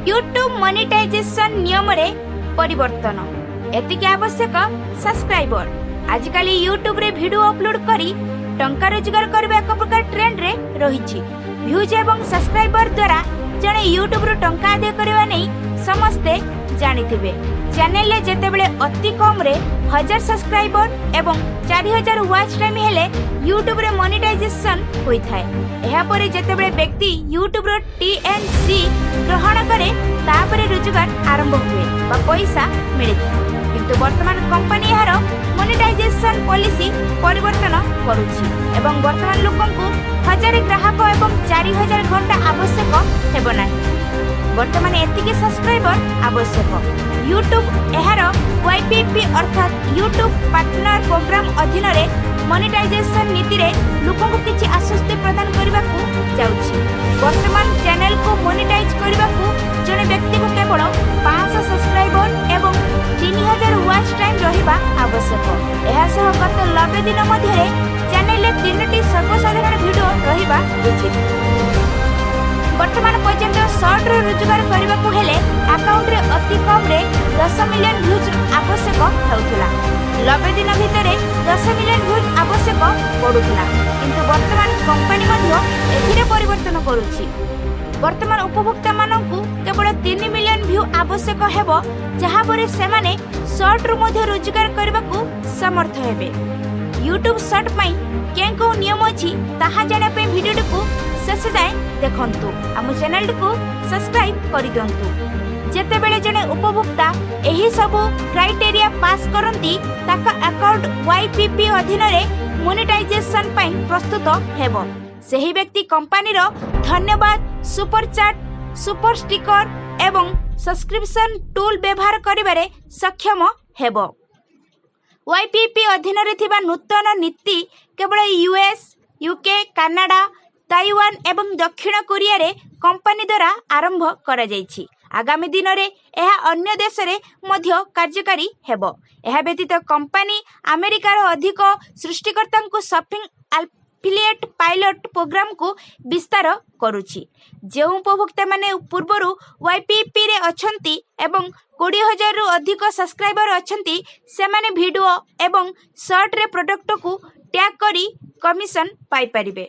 YouTube monetisation ନିୟମରେ ପରିବର୍ତ୍ତନ। ଏତିକି ଆବଶ୍ୟକ ସବସ୍କ୍ରାଇବର। ଆଜିକାଲି ୟୁଟ୍ୟୁବରେ ଭିଡିଓ ଅପଲୋଡ କରି ଟଙ୍କା ରୋଜଗାର କରିବା ଏକ ପ୍ରକାର ଟ୍ରେଣ୍ଡରେ ରହିଛି। ଭ୍ୟୁଜ୍ ଏବଂ ସବସ୍କ୍ରାଇବର ଦ୍ୱାରା ଜଣେ ୟୁଟ୍ୟୁବରୁ ଟଙ୍କା ଆଦାୟ କରିବା ନେଇ ସମସ୍ତେ ଜାଣିଥିବେ। ଚ୍ୟାନେଲରେ ଯେତେବେଳେ ଅତି କମରେ 1000 ସବସ୍କ୍ରାଇବର ଏବଂ 4000 ୱାଚ୍ ଟାଇମ୍ ହେଲେ ୟୁଟ୍ୟୁବରେ ମନିଟାଇଜେସନ ହୋଇଥାଏ। ଏହାପରେ ଯେତେବେଳେ ବ୍ୟକ୍ତି ୟୁଟ୍ୟୁବର ଟି&ସି ଗ୍ରହଣ କରେ, ତାପରେ ରୋଜଗାର ଆରମ୍ଭ ହୁଏ ବା ପଇସା ମିଳିଥାଏ। କିନ୍ତୁ ବର୍ତ୍ତମାନ କମ୍ପାନୀ ଏହାର ମନିଟାଇଜେସନ ପଲିସି ପରିବର୍ତ୍ତନ କରୁଛି ଏବଂ ବର୍ତ୍ତମାନ ଲୋକଙ୍କୁ 1000 ଗ୍ରାହକ ଏବଂ 4000 ଘଣ୍ଟା ଆବଶ୍ୟକ ହେବ ନାହିଁ। ବର୍ତ୍ତମାନ ଏତିକି ସବସ୍କ୍ରାଇବର ଆବଶ୍ୟକ। ୟୁଟ୍ୟୁବ ଏହାର ୱାଇପିପି ଅର୍ଥାତ୍ ୟୁଟ୍ୟୁବ ପାର୍ଟନର ପ୍ରୋଗ୍ରାମ ଅଧୀନରେ ମନିଟାଇଜେସନ ନୀତିରେ ଲୋକଙ୍କୁ କିଛି ଆଶ୍ୱସ୍ତି ପ୍ରଦାନ କରିବାକୁ ଯାଉଛି। ବର୍ତ୍ତମାନ ଚ୍ୟାନେଲକୁ ମନିଟାଇଜ କରିବାକୁ ଜଣେ ବ୍ୟକ୍ତିକୁ କେବଳ 500 ସବସ୍କ୍ରାଇବର ଏବଂ 3000 ୱାଚ୍ ଟାଇମ୍ ରହିବା ଆବଶ୍ୟକ। ଏହା ସହ ଗତ 90 ଦିନ ମଧ୍ୟରେ ଚ୍ୟାନେଲରେ ତିନୋଟି ସର୍ବସାଧାରଣ ଭିଡିଓ ରହିବା ଉଚିତ। ବର୍ତ୍ତମାନ ପର୍ଯ୍ୟନ୍ତ ସର୍ଟରୁ ରୋଜଗାର କରିବାକୁ ହେଲେ ଆକାଉଣ୍ଟରେ ଅତି କମରେ 10 ମିଲିୟନ ଭ୍ୟୁଜ୍ ଆବଶ୍ୟକ ହେଉଥିଲା। 90 ଦିନ ଭିତରେ 10 ମିଲିୟନ ଭ୍ୟୁଜ୍ ଆବଶ୍ୟକ ପଡୁଥିଲା। କିନ୍ତୁ ବର୍ତ୍ତମାନ କମ୍ପାନୀ ମଧ୍ୟ ଏଥିରେ ପରିବର୍ତ୍ତନ କରୁଛି। ବର୍ତ୍ତମାନ ଉପଭୋକ୍ତାମାନଙ୍କୁ କେବଳ 3 ମିଲିୟନ ଭ୍ୟୁ ଆବଶ୍ୟକ ହେବ, ଯାହାପରେ ସେମାନେ ସର୍ଟରୁ ମଧ୍ୟ ରୋଜଗାର କରିବାକୁ ସମର୍ଥ ହେବେ। ୟୁଟ୍ୟୁବ ସର୍ଟ ପାଇଁ କେଉଁ କେଉଁ ନିୟମ ଅଛି, ତାହା ଜାଣିବା ପାଇଁ ଭିଡ଼ିଓଟିକୁ ଶେଷ ଯାଏଁ ଦେଖନ୍ତୁ। ଆମ ଚ୍ୟାନେଲଟିକୁ ସବସ୍କ୍ରାଇବ କରିଦିଅନ୍ତୁ। ଯେତେବେଳେ ଜଣେ ଉପଭୋକ୍ତା ଏହି ସବୁ କ୍ରାଇଟେରିଆ ପାସ୍ କରନ୍ତି, ତାଙ୍କ ଆକାଉଣ୍ଟ ୱାଇପିପି ଅଧୀନରେ ମନିଟାଇଜେସନ ପାଇଁ ପ୍ରସ୍ତୁତ ହେବ। ସେହି ବ୍ୟକ୍ତି କମ୍ପାନୀର ଧନ୍ୟବାଦ, ସୁପର ଚାଟ୍, ସୁପର ଷ୍ଟିକର ଏବଂ ସବସ୍କ୍ରିପସନ ଟୁଲ୍ ବ୍ୟବହାର କରିବାରେ ସକ୍ଷମ ହେବ। ୱାଇପିପି ଅଧୀନରେ ଥିବା ନୂତନ ନୀତି କେବଳ ୟୁଏସ୍, ୟୁକେ, କାନାଡା, ତାଇୱାନ ଏବଂ ଦକ୍ଷିଣ କୋରିଆରେ କମ୍ପାନୀ ଦ୍ୱାରା ଆରମ୍ଭ କରାଯାଇଛି। ଆଗାମୀ ଦିନରେ ଏହା ଅନ୍ୟ ଦେଶରେ ମଧ୍ୟ କାର୍ଯ୍ୟକାରୀ ହେବ। ଏହା ବ୍ୟତୀତ କମ୍ପାନୀ ଆମେରିକାର ଅଧିକ ସୃଷ୍ଟିକର୍ତ୍ତାଙ୍କୁ ସପିଂ ଆଫିଲିଏଟ୍ ପାଇଲଟ ପ୍ରୋଗ୍ରାମକୁ ବିସ୍ତାର କରୁଛି। ଯେଉଁ ଉପଭୋକ୍ତାମାନେ ପୂର୍ବରୁ ୱାଇପିପିରେ ଅଛନ୍ତି ଏବଂ 20,000ରୁ ଅଧିକ ସବସ୍କ୍ରାଇବର ଅଛନ୍ତି, ସେମାନେ ଭିଡିଓ ଏବଂ ସର୍ଟରେ ପ୍ରଡକ୍ଟକୁ ଟ୍ୟାଗ୍ କରି କମିଶନ ପାଇପାରିବେ।